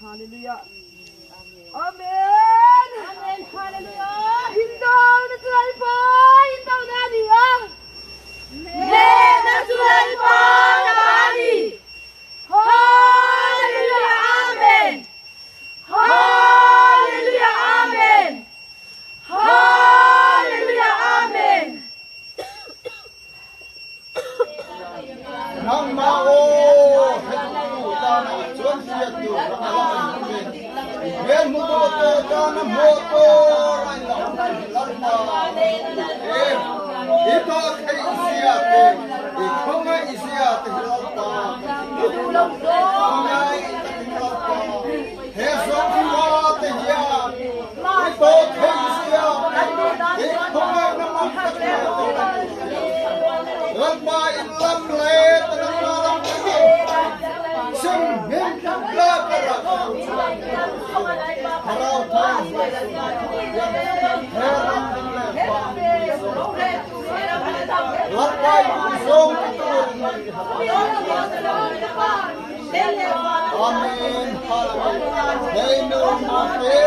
Hallelujah. Amen. Amen. Hallelujah. Indo na chu Lalpa, indo na ni a. Hnehna chu Lalpa ta a ni. Hallelujah. Amen. Hallelujah. Amen. Hallelujah. Amen. Nangmah aw hektu tanah chuan hriat tur a la awm ve. I hmel hmu duh tawh tana hmuh tur a in la awm thin hi Lalpa a ropui em. I tawh theih zia te, i khawngaih zia te hi Lalpa ka ti duh. Khawngaih takin Lalpa he zawng khua te hian i tawh theih zia te, i khawngaihna mak tak zia te kan hria. Lalpa in lam let a nangmah lam ka hau sim hmin tla ka rah ka hau chhuak Thlarau thang he ram ding le pa Lalpa in zawng ka tur in min ti hak Amen Hallelujah Hei nu ma te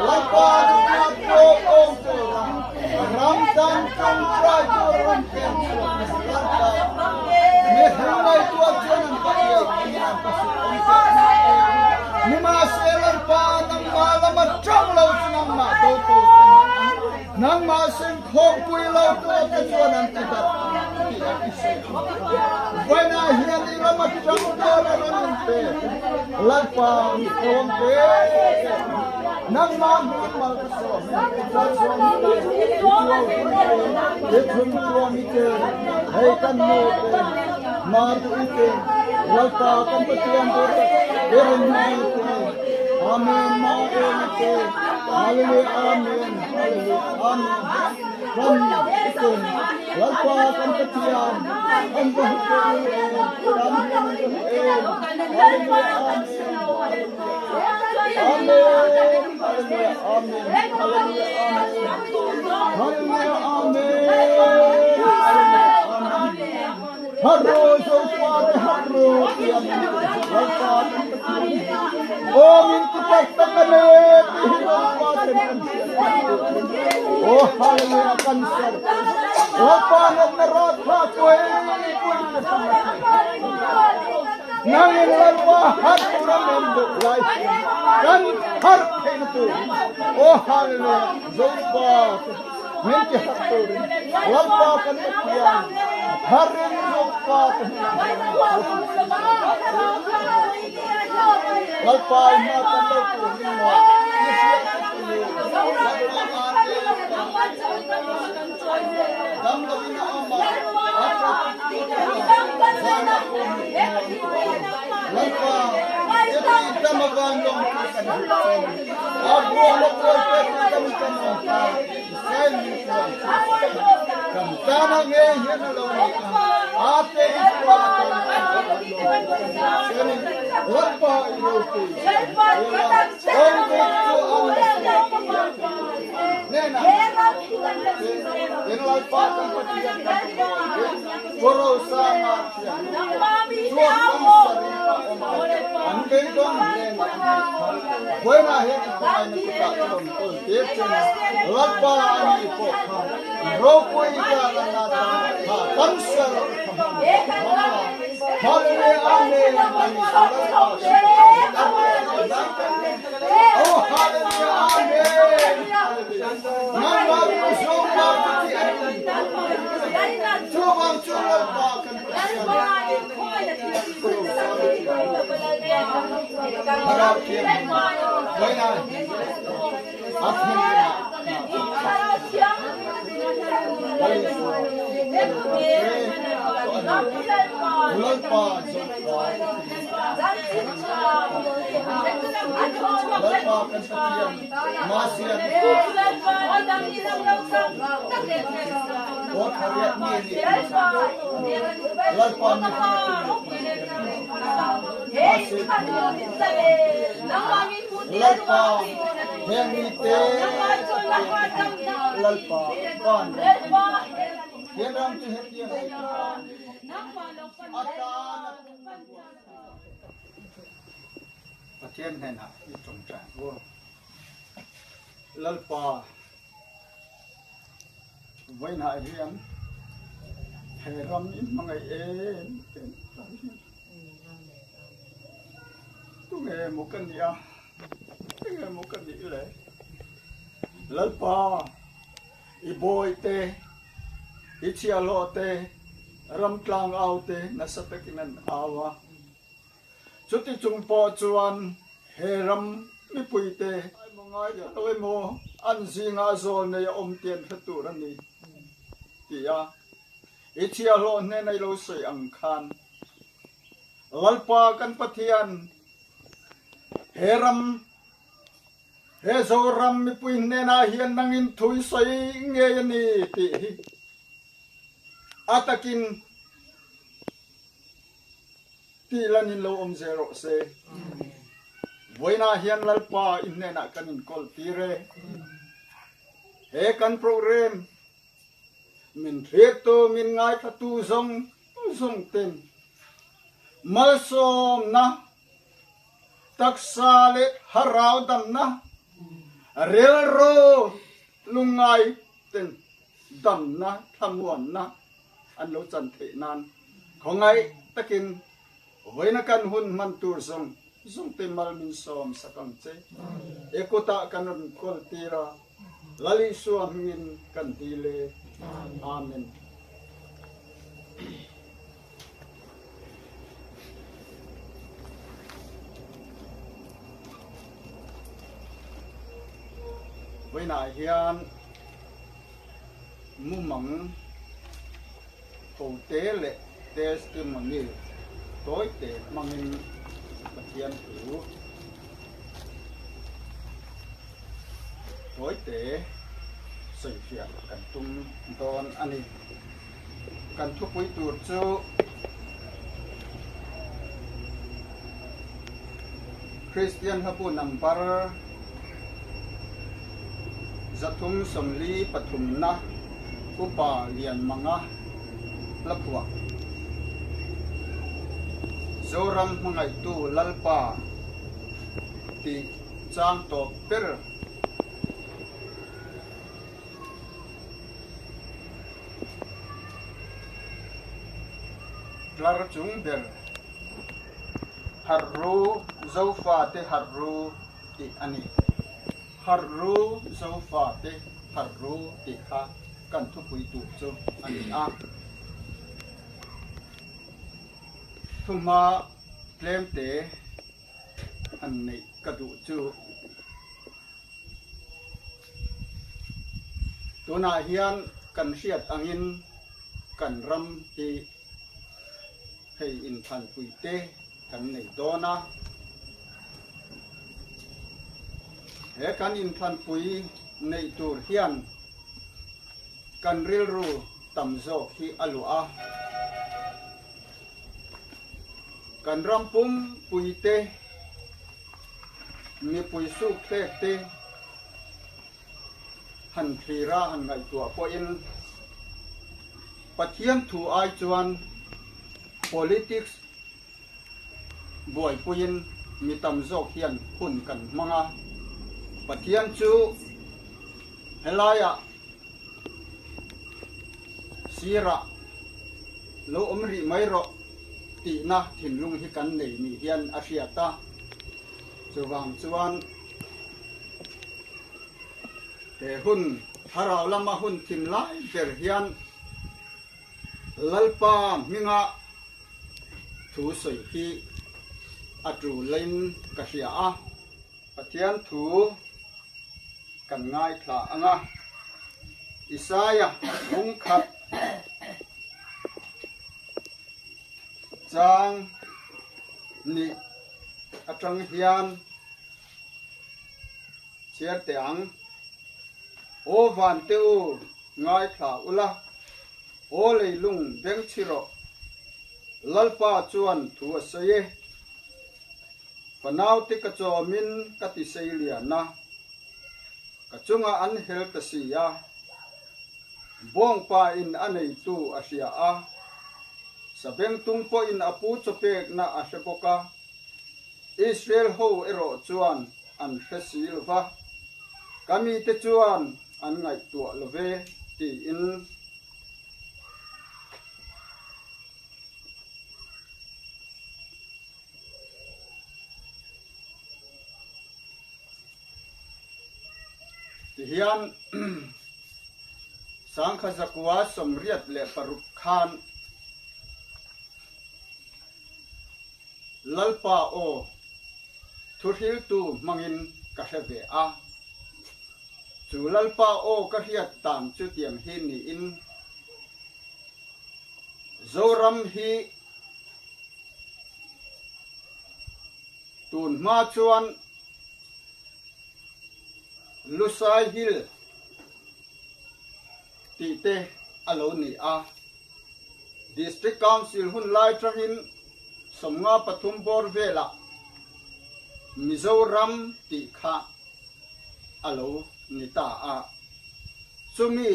Lalpa duhnak awm tur Ram dang ṭawngṭai tur rawn peng chhuak ni si Lalpa, mihring ngaihtuah chuan an va ei tiin an va suk awm teh na em. Nimahse Lalpa, nangmah lama ṭang lo chu nangmah dotu te an ang, nangmah sin khawmpui lo tu te chuan an ti darh ang tih a i sawi ang kha. Vawiinah hian i rama ṭang tur a rawn inpe Lalpa mi tlawm te te. Nangmah hming mal ka sawm e, ka sawm e, i tuau hun te, i thun tuam i te, hei kan nu te, ma duh i te, Lalpa kan Pathian duh tak, i rinna i te, Amen, ma em i te, Hallelujah, Amen, Hallelujah, Amen, kan i te, Lalpa kan Pathian, an va hmu teh u em, kan hian an va hmu em, Hallelujah, Amen, Hallelujah. Amen. Hallelujah. Amen. Hallelujah. Amen. Hallelujah. Amen. Hallelujah. Amen. Harro zo pa te harro tiam lalpa kan pathian o min ti tak tak ane ti hi ro pa ten kan o hallelujah kan sar lalpa nat na ra tha koi pui te Nangin Lalpa harh tura men deuh lai hian kan harh theihna tur hi aw Hallelujah Zopa te min ti harh turin Lalpa kan Pathian harin Zopa te hnenah hian min thu Lalpa i hma kan lo tur hi maw i hriat te chu Lalpa ate dam loin a awm a a traffic tu te hian zan Lalpa, i dam avang lawng chu kan hmuh chen. A buang a buai pek i dam kan awm kha Israel mi chuan chu a si. Kan tana ngei hian a lo ni a, a te i khua atana an lo lawm chu kan hmuh chenin Lalpa i ropui zia hi hria la, kawng dik chu an la sawi hnenah Tin Lalpa kan Pathian kan Pathian Pu Rosanga thiannu chuan kan sarih a awm a, an beidawng hnenah an nih kha. Vawiinah hian i khawngaihna kutah ka rawn kawl tir chen a, Lalpa a nih pawh kha ropui ka la na ta kha cancer kha hman pawh hmang la. Hallelujah Amen ani chu Lalpa hriat kan Oh Hallelujah Amen Hallelujah Nangmah tu zawng ah ka ti an ti. Chuvang chu Lalpa kan Pathian Thlarau Thianghlim Vawiinah hi a thenah Lalpa Zopa Lalpa kan Pathian Masian Lalpa mi Lalpa heng mi te Lalpa van Hian ram chu hetiang ai atan a Pathian hnenah i tawngtai ang u. Lalpa vawiinah hian he ram i hmangaih em em ta hi tunge maw ka nih a, enge maw ka nih le? Lalpa i bawihte, i chhiahhlawhte, ramtlang aute nasa takin an au a. Chuti chung pawh chuan he ram mipuite emaw ngai lo emaw an zingah zawl nei a awm tih an hre tur a ni ti a i chhiahhlawh hnena i lo sawi ang khan Lalpa kan Pathian he ram he Zoram mipui hnenah hian nangin thu i sawi ngei a ni tih hi a takin Tih lan in lo awm zel rawh se. Vawiinah hian Lalpa i hnenah kan inkawl tir e. He kan program min thliaktu, min ngaithlatu zawng zawng ten malsawmna, taksa leh thlarau damna, rilru lungngai ten damna, thlamuanna an lo chan theih nan khawngaih takin vawiina kan hun hman tur zawng zawng te mal min sawm sak ang che. I kutah kan rawn kawl tir a, Lal Isua hmingin kan dil e. Amen. Vawiinah hian mumang hote leh testimony tawite hmangin Pathian thu tawite sawifiah kan tum dawn a ni. Kan thupui tur chu Kristian hlabu number 343 na Upa Lianmanga hlaphuah Zoram hmangaihtu Lalpa tih chang tawp ber. Tlar chung ber Harh ru Zofate harh ru tih a ni. Harh ru Zofate harh ru tih kha kan thupui tur chu a ni a. Thuma tlemte han neih ka duh chu. Tunah hian kan hriat angin kan ram hi hei inthanpui te kan nei dawn a. He kan inthanpui neih tur hian kan rilru tam zawk hi a luah a. Kan ram pumpui te Mipui suk thlek te han thlir a han ngaihtuah pawhin Pathian thu ai chuan politics buaipuiin mi tam zawk hian hun kan hmang a, Pathian chu helaiah sirah lo awm rih mai rawh tihna thinlung hi kan nei ni hian a hriat a. Chuvang chuan he hun thlarau lama hun thim lai ber hian Lalpa hminga thu sawi hi a tul in ka hria a. Pathian thu kan ngaithla ang a. Isaia bungkhat chang nih atang hian chhiar teh ang. Aw vante u, ngaithla ula, aw leilung bengchhi rawh, Lalpa chuan thu a sawi e. Fanaute ka chawmin ka ti sei lian a, ka chungah an hel ta si a. Bawngpa in a neitu a hria a, sabengtung pawhin a pu chawpekna a hre bawk a. Israel ho erawh chuan an hre si lo va, ka mite chuan an ngaihtuah lo ve, tiin. Tihian Sangkha zakua 86 khan Lalpa aw thuhriltu hmangin ka hre ve a. Chu Lalpa aw ka hriat dan chu tiang hi niin Zoram hi Tun hma chuan Lusai Hill tih te a lo ni a. District Council hun lai tangin 53 bawr velah Mizoram tih kha a lo ni ta a. Chumi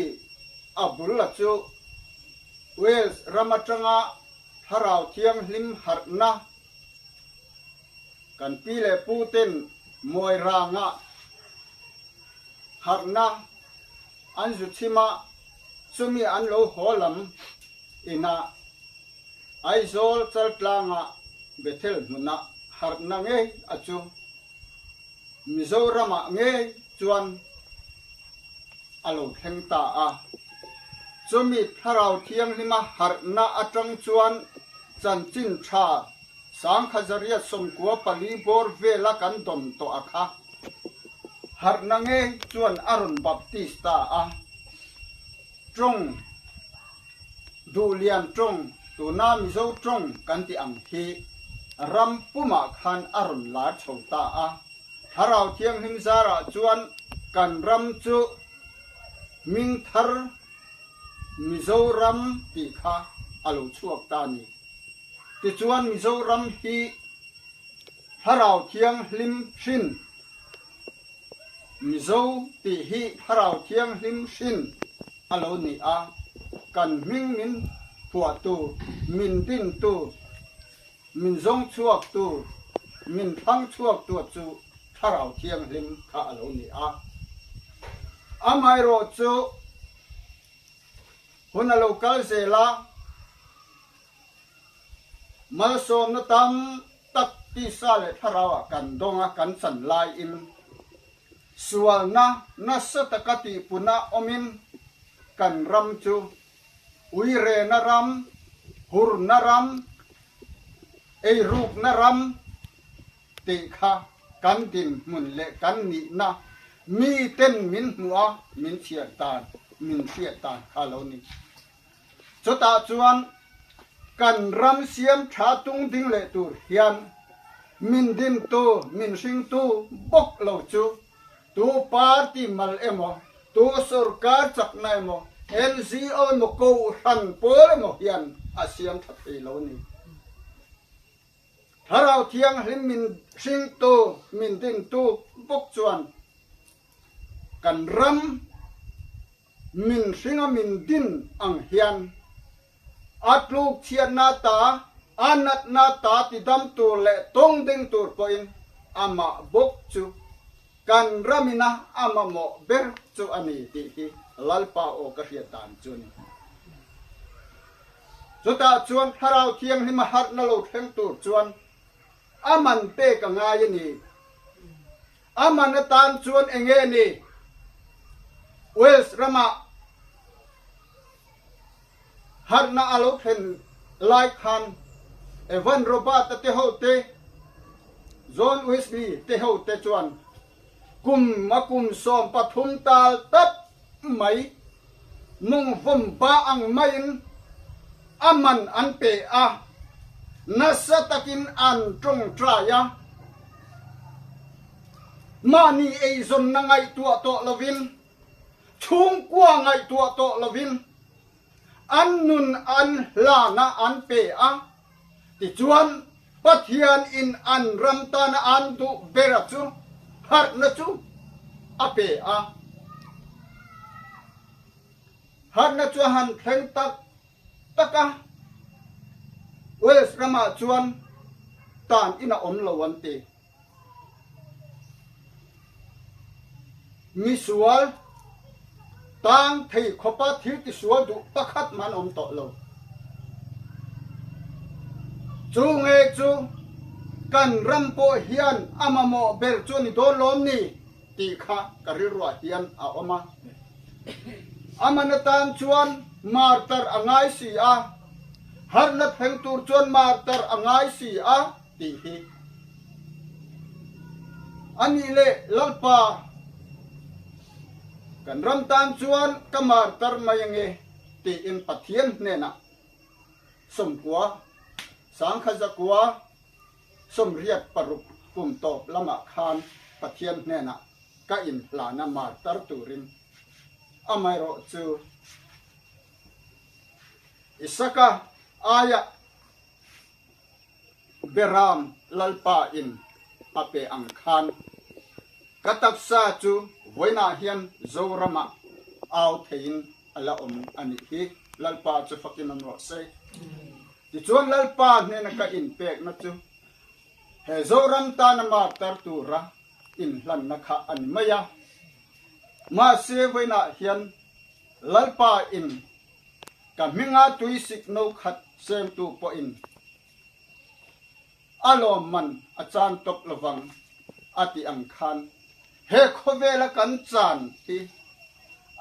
a bul a chu Wales ram atanga Thlarau Thianghlim harhna kan pi leh pu ten mawi ranga harhna an zu chhim a, chumi an lo haw lam inah Aizawl Chaltlanga Bethel hmunah harhna ngei a chu Mizoramah ngei chuan a lo thleng ta a. Chumi Thlarau Thianghlima harhna atang chuan chanchin tha 1994 bawr vela kan dawn tawh a kha. Harhna ngei chuan a rawn baptist ta a. Tawng Duhlian tawng tuna Mizo tawng kan tih ang hi ram pumah khan a rawn lar chho ta a. Thlarau Thianghlim zarah chuan kan ram chu hming thar Mizoram tih kha a lo chhuak ta a ni. Tichuan Mizoram hi Thlarau Thianghlim hrin, Mizo tih hi Thlarau Thianghlim hrin a lo ni a, kan hming min phuahtu, min dintu, Min zawng chhuaktu, min thlang chhuaktu chu Thlarau Thianghlim kha a lo ni a. Amaherawh chu hun a lo kal zel a, malsawmna tam tak tisa leh thlarauah kan dawng a, kan chan laiin sualna nasa taka tihpuna awmin kan ram chu Uirena ram, hurna ram, eirukna ram tih kha kan dinhmun leh kan nihna miten min hmuh a, min chhiar dan, min hriat dan kha a lo ni. Chutah chuan kan ram siam tha tung ding leh tur hian min dintu, min hringtu bawk lo chu Tu party mal emaw, tu sorkar chakna emaw, NGO emaw, kohhran pawl emaw hian a siam tha thei lo a ni. Thlarau Thianghlim min hringtu, min dintu bawk chuan kan ram min hringa min din ang hian a tluk chhiatna ta, a natna ta tidam tur leh tawng ding tur pawhin amah bawk chu kan ramina a mamawh ber chu a ni tih hi Lalpa aw ka hriat dan chu a ni. Chutah chuan Thlarau Thianghlim a harhna lo thleng tur chuan a man pek a ngai a ni. A man atan chuan eng nge ni? Wales ramah harhna a lo thlen lai khan Evan Robert-a te ho te, John Wesley te ho te chuan kum a kum 13 tal tap mai mawngvawm ba ang maiin a man an pe a, nasa takin an tawngtai a. Mahni eizawnna ngaihtuah tawh lovin, chhungkua ngaihtuah tawh lovin an nun an hlana an pe a, tichuan Pathian in an ram tana an duh bera chu harhna chu a pe a. Harhna chu a han thleng tak tak a, Wales ramah chuan tan in a awm lo an ti. Misual tang thei khawpa thil tisual duh pakhat mah an awm tawh lo. Chu nge chu kan ram pawh hian a mamawh ber chu a ni dawn lawm ni tih kha ka rilruah hian a awm a. A man atan chuan martar a ngai si a, harhna thleng tur chuan martar a ngai si a tih hi. A nih leh Lalpa, kan ram tan chuan ka martar mai ange tiin Pathian hnenah 90, 1900, 86 kum tawp lamah khan Pathian hnenah ka inhlana martar turin amaherawh chu Isaka aiah Beram Lalpa in a pe ang khan ka taksa chu vawiinah hian Zoramah au theiin a la awm a nih hi. Lalpa chu fakin awm rawh se. Tichuan Lalpa hnena ka inpekna chu he Zoram tana martar tura inhlanna kha a ni mai a. Mahse vawiinah hian Lalpa in Ka hminga tuisik no khat semtu pawhin a lawmman a chan tawp lovang a ti ang khan he khawvela kan chan hi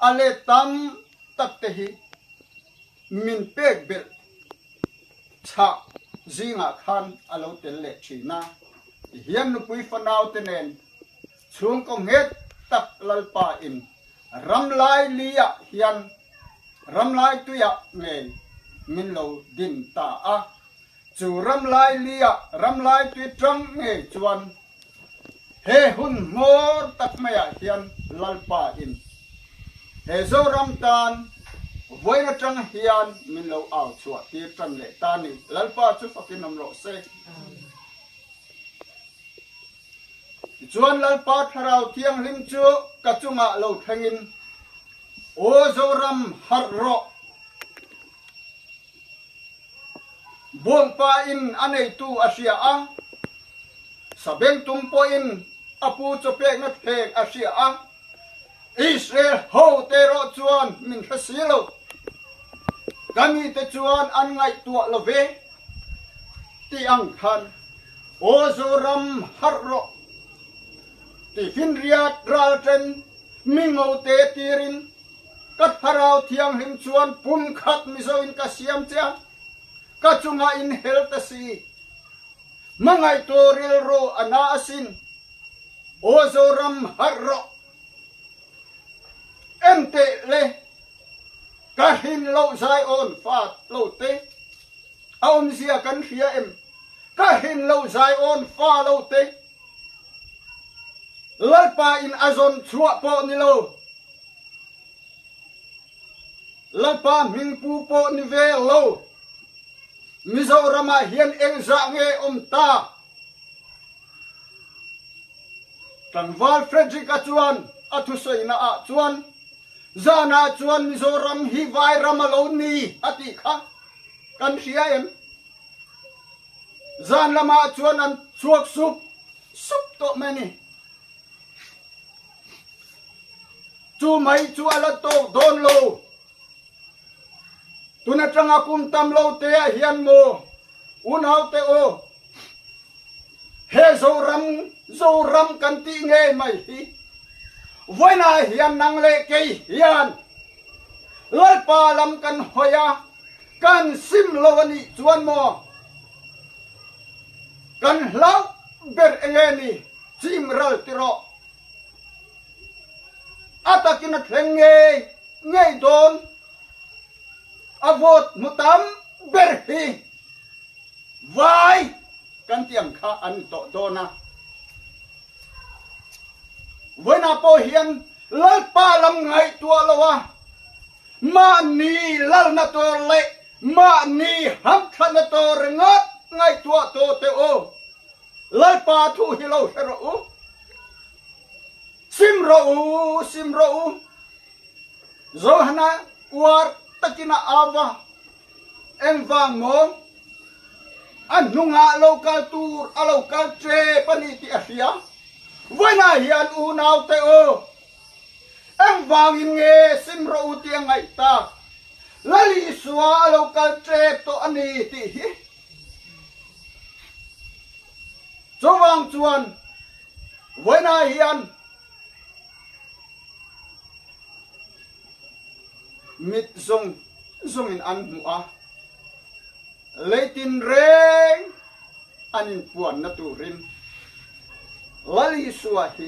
a let tam tak te hi min pek belh chhah zingah khan a lo tel leh thin a. Tihian nupui fanau te nen chhungkaw nghet tak Lalpa in Ramlai liah hian ramlai tuiah ngei min lo din ta a, chu ramlai liah ramlai tui tang ngei chuan he hun hmawr tak maiah hian Lalpa in he Zoram tan vawiin atang hian min lo au chhuah tir tan leh ta ni. Lalpa chu fakin awm rawh se. Tichuan Lalpa Thlarau Thianghlim chu ka chungah lo thlengin, Aw Zoram, harh rawh! Buangpa in a neitu a hria a, Sabengtung pawhin a pu chawpekna thleng a hria a, Israel hote erawh chuan min hre si lo. Ka mite chuan an ngaihtuah lo ve tih ang khan, Aw Zoram harh rawh ti finriat ralṭen mi ngote tirin ka Thlarau Thianghlim chuan pumkhat Mizoin ka siam che a, ka chungah in hel ta si. Hmangaihtu rilru a na asin. Aw Zoram harh rawh. En teh le, ka hrin loh Zion fa lo te, a awmzia kan hria em? Ka hrin loh Zion fa lo te, Lalpa in a zawn chhuah pawh ni lo, Lalpa hmingpu pawh ni ve lo, Mizoram ah hian engzah nge awm ta? Tlangval Frederick-a chuan a thusawina ah chuan, Zanah chuan Mizoram hi vai ram a lo ni a tih kha kan hria em? Zan lamah chuan an chhuak sup sup tawh mai a ni. Chu mai chu a la tawk dawn lo. Tun atanga kum tam lo te ah hian maw unaute aw he Zoram Zoram kan tih ngei mai hi vawiinah hian nang leh kei hian Lalpa lam kan hawi a kan sim lo a nih chuan maw kan hlauh ber enge ni chim ral ti rawh a takin a thleng ngei ngei dawn a vote hmu tam ber hi vai kan tih ang kha an ni tawh dawn a. Vawiinah pawh hian Lalpa lam ngaihtuah lo a, mahni lalna tur leh mahni hamthatna tur ringawt ngaihtuah tawh teh u. Lalpa thu hi lo hre rawh u. Sim rawh u, sim rawh u. Johana uar takin a au va, Engvang maw? A hnungah lo kal tur a lo kal tep a ni tih a hria. Vawiinah hian unaute u! Engvangin nge sim rawh u tih a ngaih tak? Lal Isua a lo kal tep tawh a ni tih hi. Chuvang chuan vawiinah hian mit zawng zawngin an hmuh a, leitin reng an inpuanna turin Lal Isua hi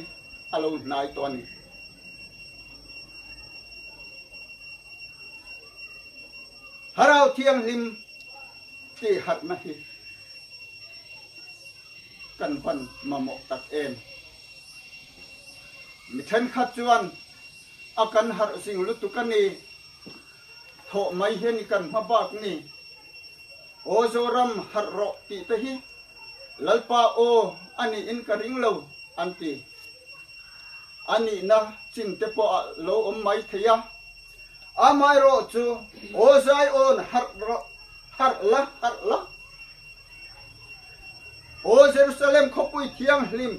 a lo hnai tawh a ni. Thlarau Thianghlim tihharhna hi kan van mamawh tak em? Mi thenkhat chuan a kan harh zing lutuk a ni, thawh mai hian i kan hma bak ni. Aw Zoram harh rawh tih te hi Lalpa aw a niin ka ring lo an ti. A nihna chin te pawh a lo awm mai thei a. Amaherawh chu aw Zion harh rawh, harh la, harh la. Aw Jerusalem khawpui thianghlim,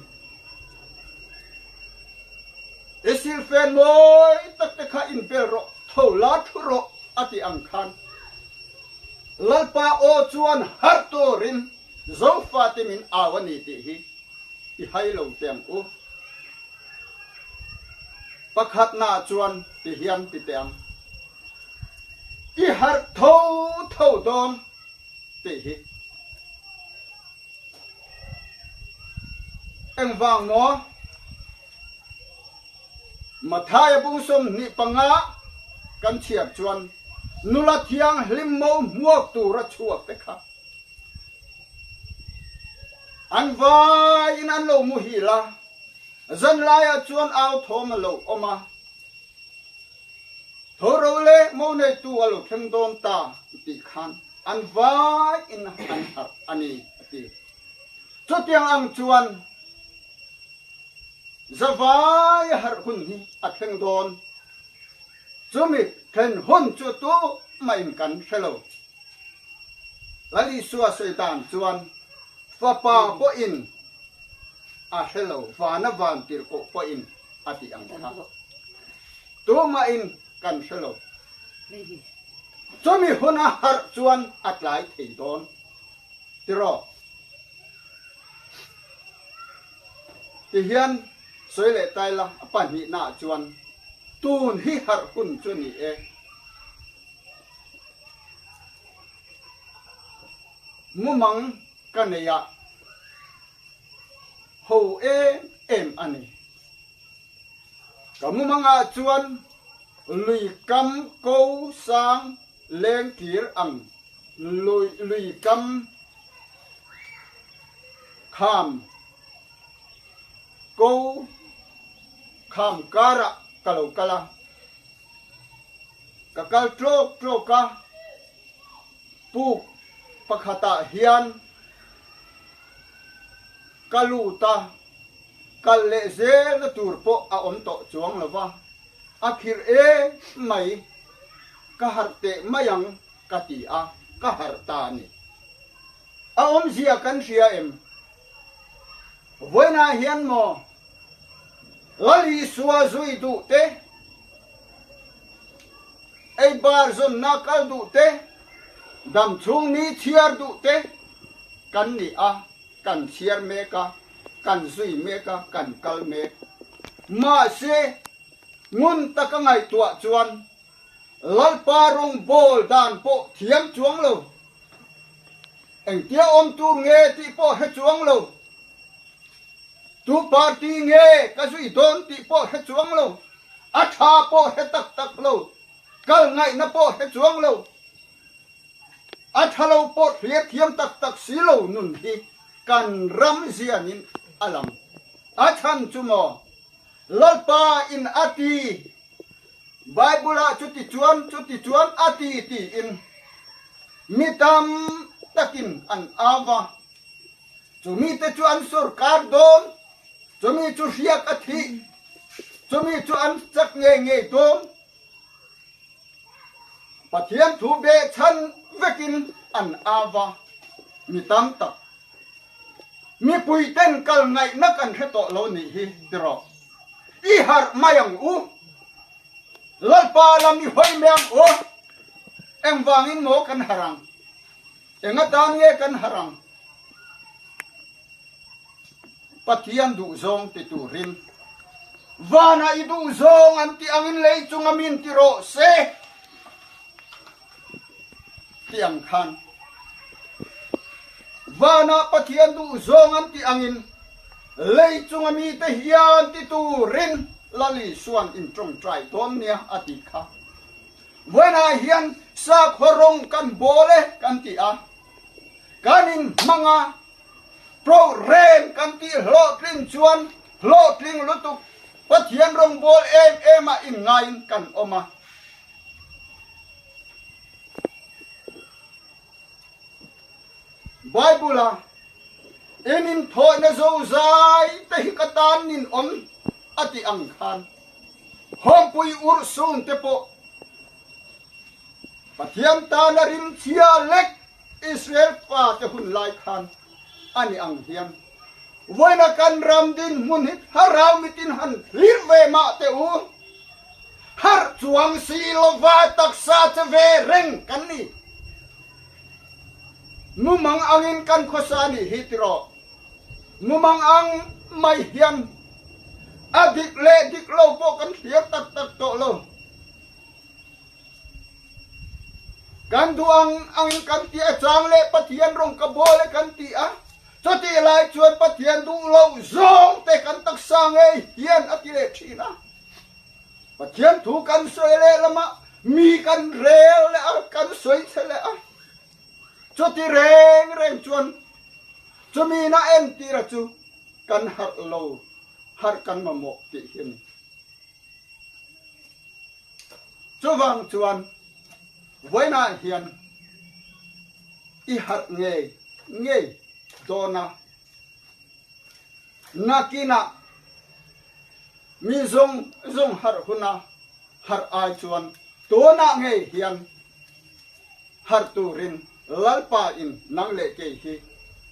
i silfen mawi tak te kha inbel rawh, tho la thu rawh a ti ang khan Lalpa aw chuan harh turin Zofate min au a ni tih hi i hai lo teh ang u. Pakhatna chuan ti hian ti teh ang, I harh tho tho dawn tih hi. Engvang maw? Mathaia bung 25 kan chhiar chuan nula thianghlim mo hmuak tura chhuak te kha an vaiin an lo muhil a, zanlaiah chuan au thawm a lo awm a. Tho ro le mo neitu a lo thleng dawn ta tih khan an vai in an harh a ni a ti. Chutiang ang chuan zavai harh hun hi a thleng dawn. Chumi thlen hun chu tu mah in kan hre lo. Lal Isua sawi dan chuan fapa pawhin a hre lo, vana van tirhkoh pawhin a tih ang kha tumahin kan hre lo. Chumi huna harh chuan a tlai thei dawn tiraw? Tihian sawi leh tai la, a pahnihnaah chuan tun hi harh hun chu ni e. Mumang ka nei a. Ho em em a ni. Ka mumangah chuan lui kam ko sang leng kir ang lui lui kam kham ko kham karah ka lo kal a, ka kal tlawk tlawk a. Puk pakhatah hian ka lut a, kal leh zelna tur pawh a awm tawh chuang lo va, a khirh em mai, ka harh teh mai ang ka ti a, ka harh ta a ni. A awmzia kan hria em? Vawiinah hian maw Lal Isua zui duh te, ei bar zawnna kal duh te, dam chhung ni chhiar duh te kan ni a, kan chhiar mek a, kan zui mek a, kan kal mek. Mahse, ngun taka ngaihtuah chuan Lalpa rawngbawl dan pawh thiam chuang lo, engtia awm tur nge tih pawh hre chuang lo, Tu party nge ka zui dawn tih pawh hre chuang lo, a tha pawh hre tak tak lo, kal ngaihna pawh hre chuang lo, a tha lo pawh thlir thiam tak tak si lo nun hi kan ram zianin a lang. A chhan chu maw Lalpa in a ti, Bible ah chuti chuan chuti chuan a ti tiin mi tam takin an au va. Chumi te chu an sorkar dawn, chumi chu hriak a thih, chumi chu an chak ngei ngei dawn. Pathian thu behchhan vekin an au va, mi tam tak mipui ten kal ngaihna kan hre tawh lo nih hi tiraw. I harh mai ang u. Lalpa lam i hawi mai ang aw. Engvangin maw kan harh ang? Eng atan nge kan harh ang? Pathian duhzawng ti turin vanah i duhzawng an tih angin lei chunga min ti rawh se ti ang khan vanah Pathian duhzawng an tih angin lei chunga mite hian ti turin Lal Isuan in tawngtai dawn nia a ti kha. Vawiinah hian sakhaw rawng kan bawl e kan ti a, kan inhmang a, Program kan tih hlawhtling chuan hlawhtling lutuk Pathian rawngbâwl em em a inngaiin kan awm a. Bible-a in inthawhna zozai te hi ka tan nin awm a tih ang khan Hawmpui urhsun te pawh Pathian tana rimchhia lek Israel fate hun lai khan a ni ang hian vawiina kan ram dinhmun hi thlarau mitin han thlir ve mah teh u. Harh chuang si lova taksa che ve reng kan ni. Mumang angin kan khawsa nih hi tiraw. Mumang ang mai hian a dik leh dik lo pawh kan thlir tak tak tawh lo. Kan duh ang angin kan ti a, chang leh Pathian rawng ka bawl e kan ti a, chutih lai chuan Pathian duh loh zawng te kan taksa ngei hian a ti leh thin a. Pathian thu kan sawi leh lamah mi kan rel leh a, kan sawi chhe leh a. Chuti reng reng chuan chumi na entira chu kan harh lo, harh kan mamawh tih hi a ni. Chuvang chuan vawiinah hian i harh ngei ngei dawn a, nakinah mi zawng zawng harh huna harh ai chuan tunah ngei hian harh turin Lalpa in nang leh kei hi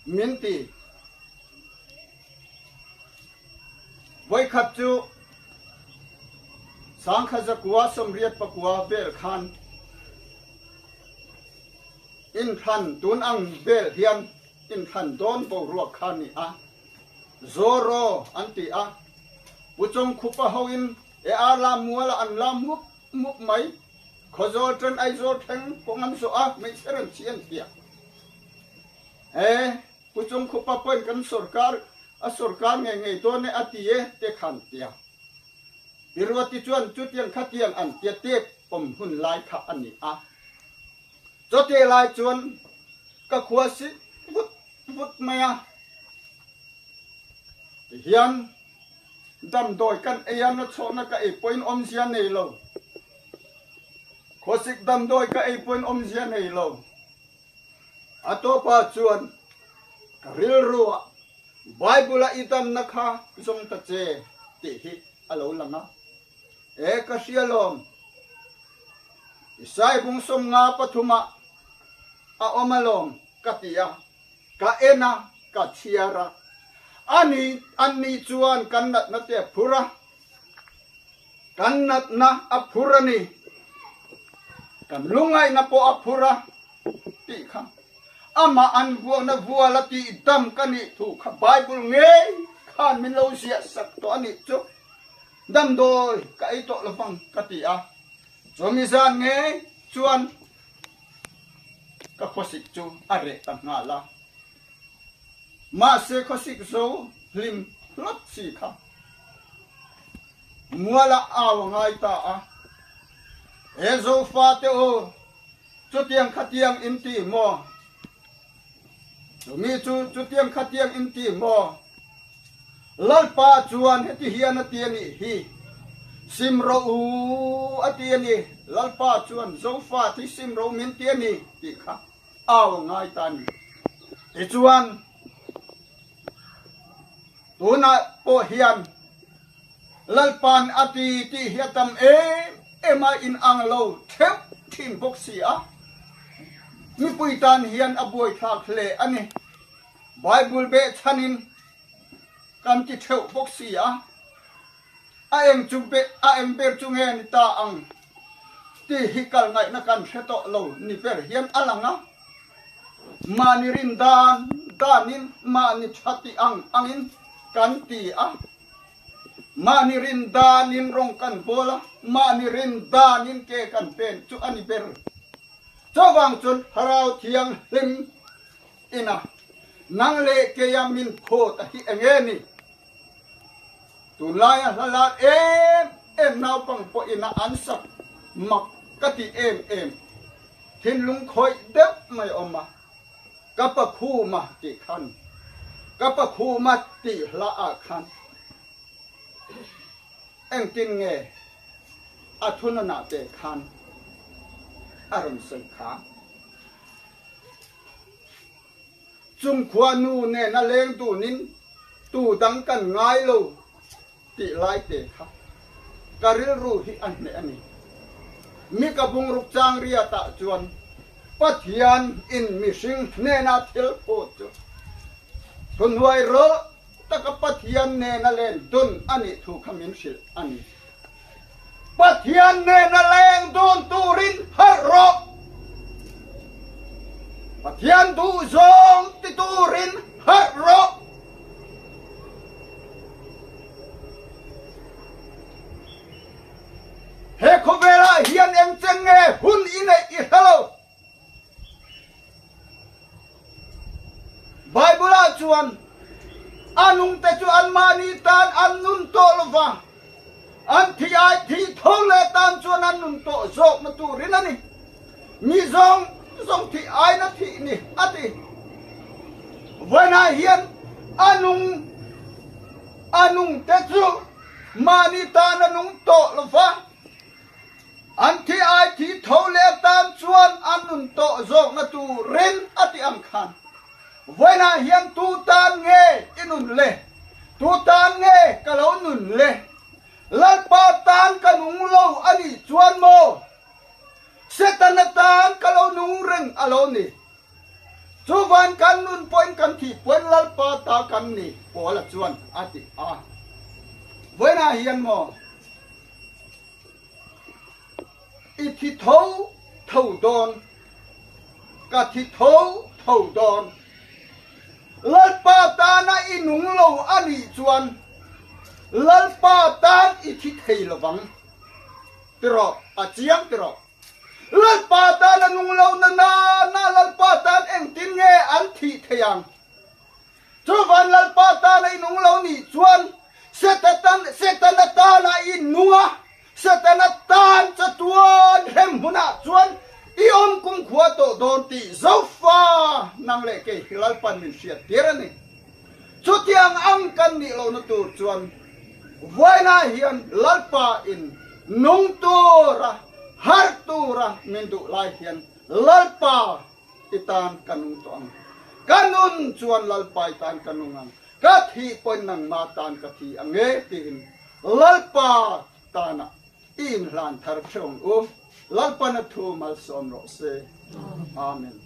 min ti. Vawikhat chu Sangkha zakua 89 vel khan inthlan tun ang vel hian inthlan dawn boruak kha ni a, Zoro an ti a, Pu Chawngkhupa hoin e a lam muala an lam mup mup mai, Khawzawl ṭan Aizawl thleng kawng an zawh a, hmeichhe rawn chhi an ti a. E. Pu Chungkhupa pawhin kan sorkar a sorkar ngei ngei dawn e a ti e te khan tia. Pi Ruati chuan chutiang khatiang an tia tep awm hun lai kha a ni a. Chawte lai chuan ka khua si vut vut mai a. Tihian damdawi kan ei a na chhawhna ka ei pawhin awmzia nei lo. Khawsik damdawi ka ei pawhin awmzia nei lo. A tawpah chuan ka rilruah Bible-a i damna kha zawng ta che tih hi a lo lang a. E ka hria lawm, Isai bung 53ah a awm alawm ka ti a, ka en a, ka chhiar a. Ani, anni chuan kan natna te a phur a, Kan natna a phur a ni. Kan lungaihna pawh a phur a tih kha amah an vuakna vual a tih dam ka nih thu kha Bible ngei khan min lo ziah sak tawh a nih chu damdawi ka ei tawh lovang ka ti a. Chumi zan ngei chuan ka khawsik chu a reh ta nghal a. Mahse khawsik zo hlim hlawt si kha muala au a ngai ta a. He Zofate aw, chutiang khatiang in ti maw? Chumi chu chutiang khatiang in ti maw? Lalpa chuan heti hian a ti a nih hi, Sim rawh u a ti a ni, Lalpa chuan Zofate hi sim rawh u min ti a ni tih kha. Au a ngai ta a ni. Tichuan, tunah pawh hian Lalpa'n a ti tih hi a tam em em a, inang lo theuh thin bawk si a. Mipui tan hian a buaithlak hle a ni. Bible behchhanin kan ti theuh bawk si a. A eng chu a eng ber chu nge ni ta ang tih hi kal ngaihna kan hre tawh lo ni ber hian a lang a. Mahni rin dan danin mahni tha tih ang angin kan ti a. Mahni rin danin rawng kan bawl a, mahni rin danin ke kan pen chu a ni ber. Chuvang chuan Thlarau Thianghlim ina nang leh keia min phawt a hi enge ni? Tunlaia hla lar em em naupang pawhin a an sak mak ka ti em em. Thinlung khawih deuh mai awm a, Ka pa khuma tih khan, ka pa khuma tih hla ah khan engtin nge a thununah te khan a rawn sawi kha. Chung khua nu nen a leng dunin tu dang kan ngai lo tih lai te kha ka rilru hi a hneh a ni. Mi ka bungruk chang riatah chuan Pathian in mihring hnena thil phut chu thuhnuai rawh taka Pathian nena len dun a nih thu kha min hrilh a ni. Pathian nena leng dun turin harh rawh. Pathian duhzawng ti turin harh rawh. He khawvelah hian eng chen nge hun i neih i hre lo. Bible-ah chuan a nungte chu anmahni tan an nun tawh lo va, an thi ai thi tho leh tan chuan an nun tawh zawkna turin a ni. Mi zawng zawng thih aina thih ni a ti. Vawiinah hian a nung a nungte chu mahni tan a nung tawh lo va, An thi ai thi tho leh atan chuan an nun tawh zawkna turin a ti ang khan, Vawiinah hian tu tan nge i nun le? Tu tan nge ka lo nun le? Lalpa tan ka nung lo a nih chuan maw? Setana tan ka lo nung reng a lo ni. Chuvan kan nun pawhin kan thih pawhin Lalpa ta kan ni, Paula chuan a ti a. Vawiinah hian maw? I thi tho tho dawn, ka thi tho tho dawn. Lalpa tana i nung lo a nih chuan Lalpa tan i thi thei lovang. Ti rawh, a chiang ti rawh. Lalpa tana nung lo na na na Lalpa tan engtin nge an thih thei ang? Chuvan Lalpa tana i nung lo nih chuan Setana tana i nung a, Setana tan chatuan hrem hmunah chuan i awm kumkhua tawh dawn tih Zofa nang leh kei hi Lalpan min hriat tir a ni. Chutiang ang kan nih lohna tur chuan vawiinah hian Lalpa in nung tura, harh tura min duh lai hian Lalpa I tan ka nung tawh ang. Ka nun chuan Lalpa i tan ka nung ang. Ka thih pawhin nangmah tan ka thi ang e tiin Lalpa tanah i inhlan thar theuh ang u. Lalpana thu malsawm rawh se. Amen.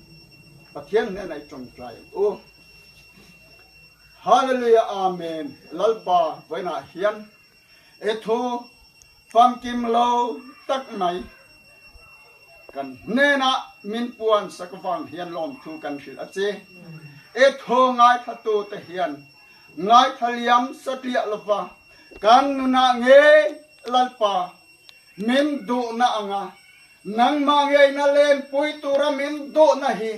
Pathian hnenah i tawngtai ang u. Hallelujah Amen. Lalpa vawiinah hian I thu famkim lo tak mai kan hnenah min puan sak vang hian lawmthu kan hrilh a che. I thu ngaithla te hian ngaithla liam satliah lova kan nunah nge Lalpa min duhna anga nangmah ngeina lenpui tura min duhna hi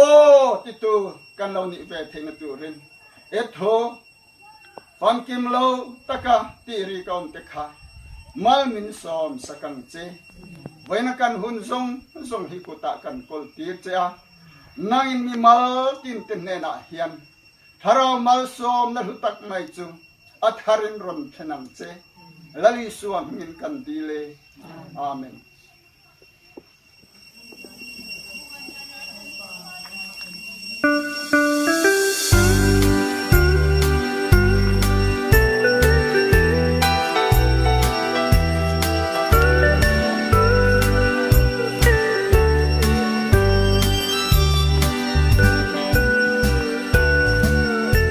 aw titu kan lo nih ve theihna turin i thu Famkim lo taka tih ri ka awm te kha mal min sawm sak ang che. Vawiina kan hun zawng zawng hi kutah kan kawl tir che a, nangin mi mal tin te hnenah hian Thlarau malsawmna hlu tak mai chu a tharin rawn thlen ang che. Lal Isua hmingin kan dil e. Amen.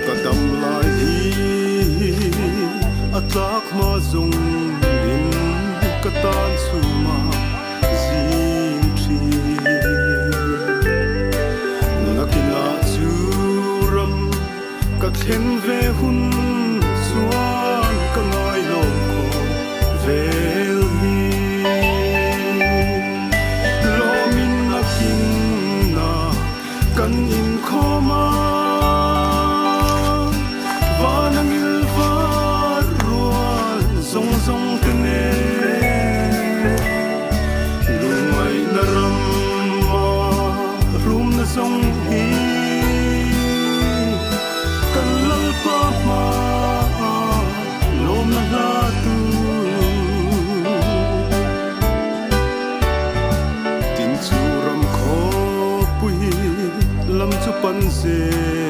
Ka dam lai hi a tlak. Thlak hma zawng in ka tan chhuma zing thin. Nakinah chu ram ka thlen ve hun chuan ka ngai lo khawp vel hi. Lawmin nakinah kan inkhawm a, van a ngil var rual zawng zawng te nen. Lungngaihna ram a rumna zawng hi kan Lalpa hmaah lawmna hla tu. Tin chu ram khawpui lam chu pan zel.